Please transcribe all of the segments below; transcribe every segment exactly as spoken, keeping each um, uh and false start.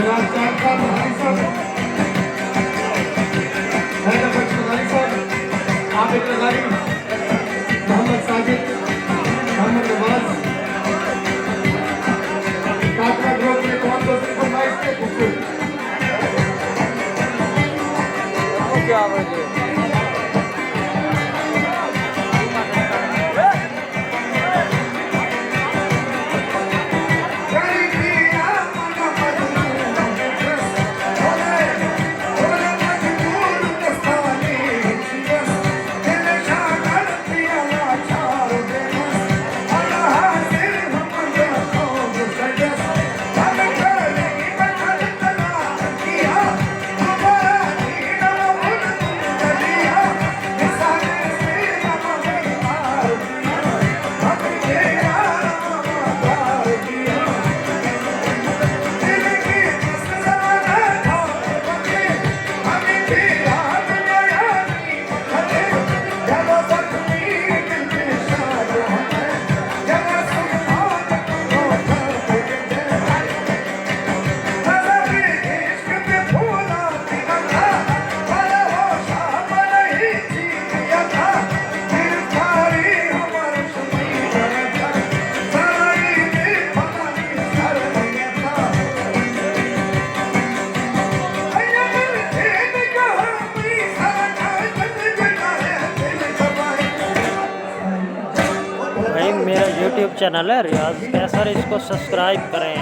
جناب چار صاحب، حاجی صاحب، حیدر بخش لغاری صاحب، عابد لغاری، محمد ساجد، محمد نواز، کاکڑا گروپ نے کون کون سی فرمائش کے خوبصورت۔ کیا وجہ؟ بھائی، میرا یوٹیوب چینل ہے ریاض قیصر، اس کو سبسکرائب کریں۔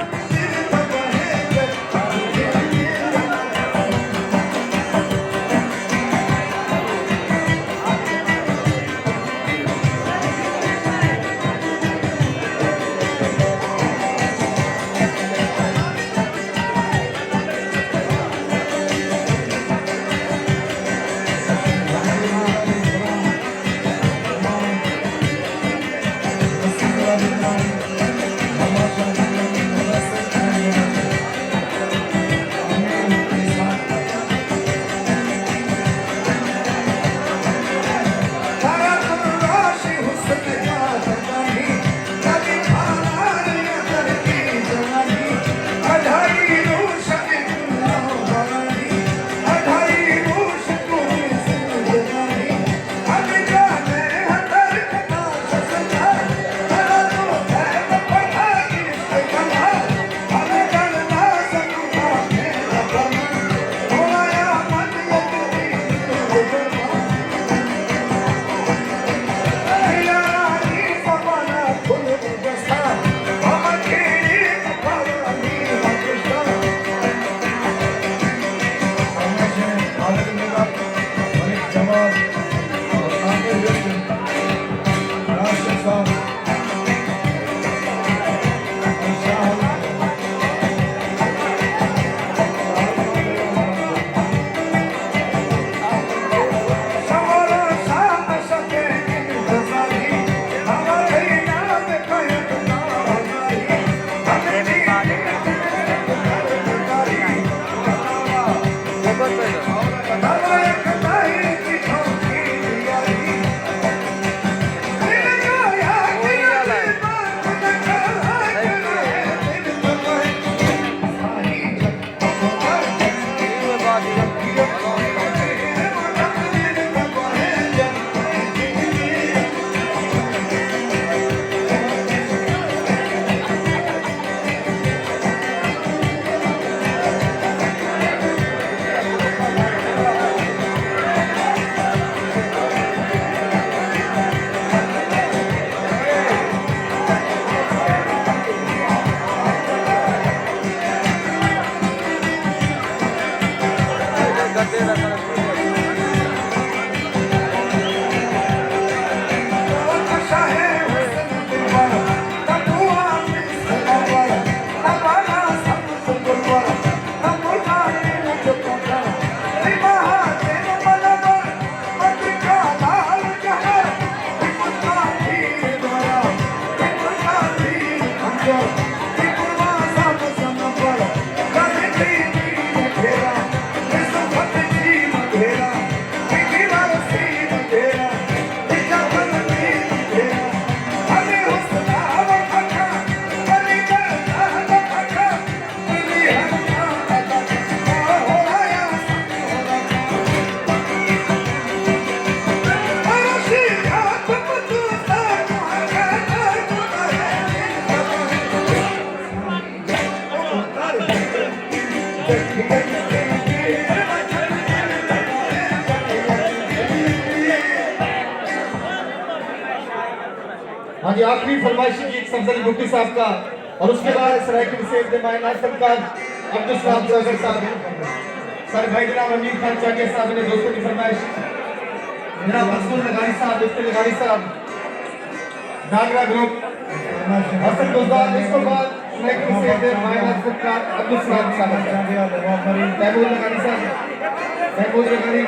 ہاں جی، آخری فرمائشی گیت سبز علی بگٹی صاحب کا، اور اس کے بعد سرائیکی وسیب دے ماہناز فنکار عبدالسلام ساگر صاحب، سارے بھائی جناب امیر خان چاکر صاحب نے دوستوں کی فرمائش، جناب منصور لغاری صاحب، مفتی لغاری صاحب، ناگرا گروپ، حسن گلزار، اس کے بعد سرائیکی وسیب دے ماہناز فنکار عبدالسلام صاحب، تیمور لغاری صاحب، تیمور لغاری،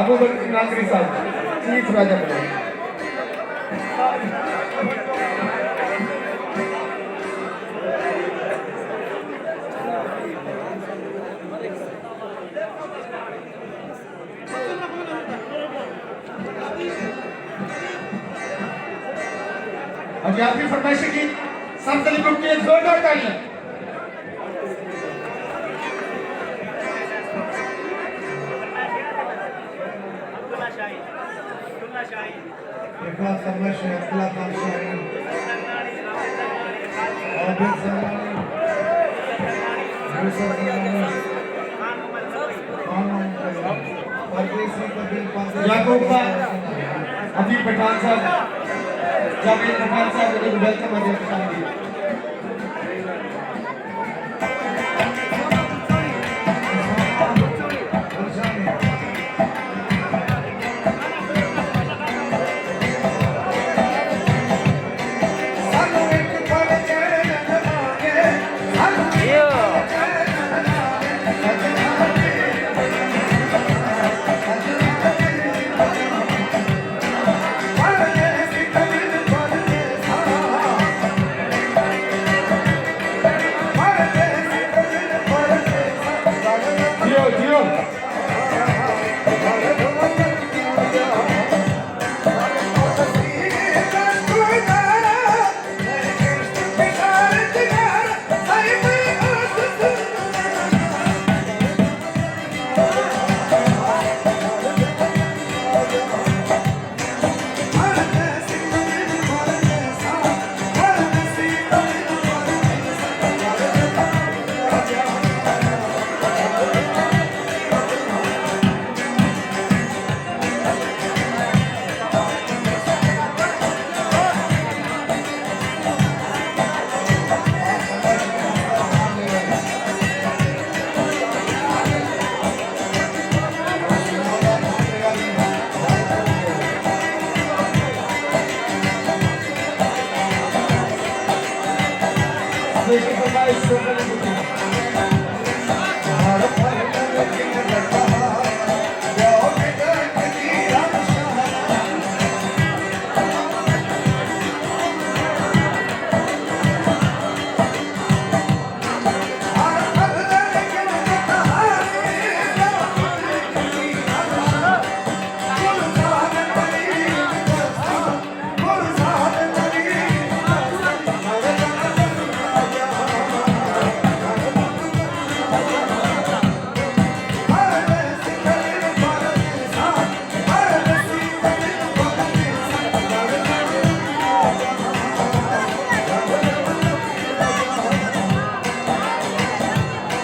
ابو بکر ناگری صاحب، چیف راجہ بنائے۔ اور یہ آخری فرمائش کی سب سے لکھ کے زوردار تالیاں۔ عبداللہ شاہین، عبداللہ شاہین، عبداللہ خان شاہین، عابد زمانی، یوسف زمانی، خان محمد نقوی، پردیسی قبیل پردیسی یعقوب خان، حبیب پٹھان صاحب، جاوید پٹھان صاحب، انہاں کوں ویلکم ہے جی، خوش آمدید۔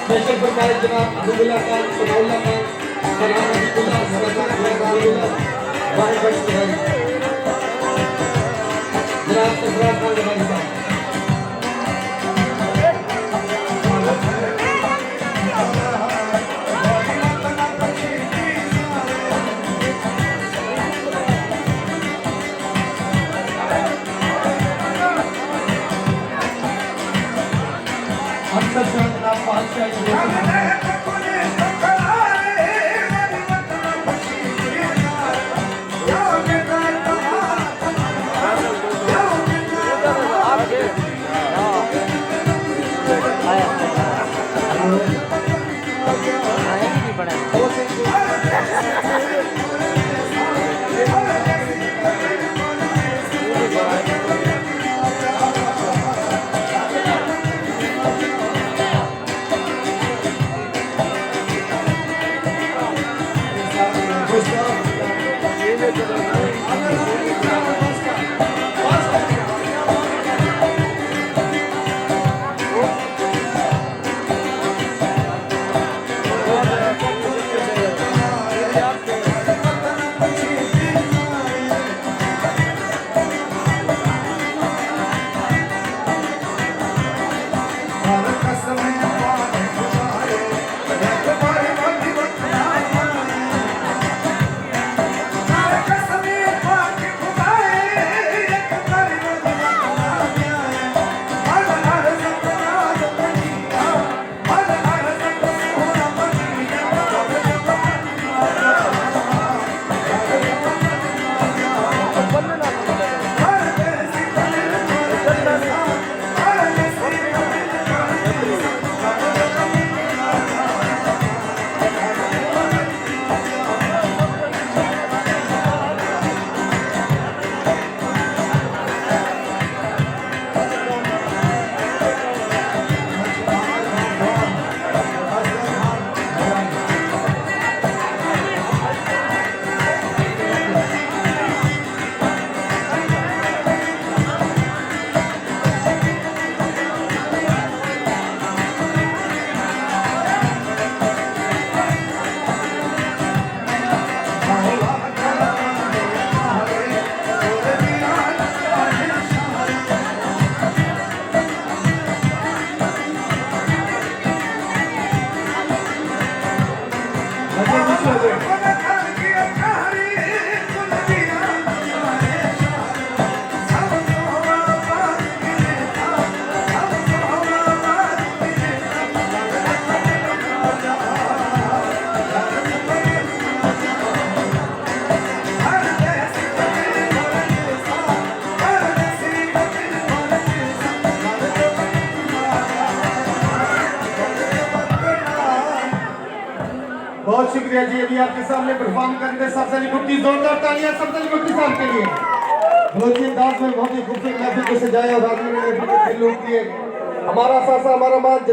اسپیشل فرمائش جناب حبیب اللہ خان، ثناء اللہ خان، سلام حبیب اللہ، سلام حبیب اللہ، واحد بخش بخاری، جناب سرفراز خان بخاری صاحب۔ بہت شکریہ جی، ابھی آپ کے سامنے پرفارم کریں گے سبز علی بگٹی، زوردار تالیاں سبز علی بگٹی صاحب کے لیے۔ بلوچی انداز میں بہت ہی خوبصورت محفل کو سجایا اور حاضرین نے محفل کو کھل لوٹ دیے۔ ہمارا اثاثہ، ہمارا مان۔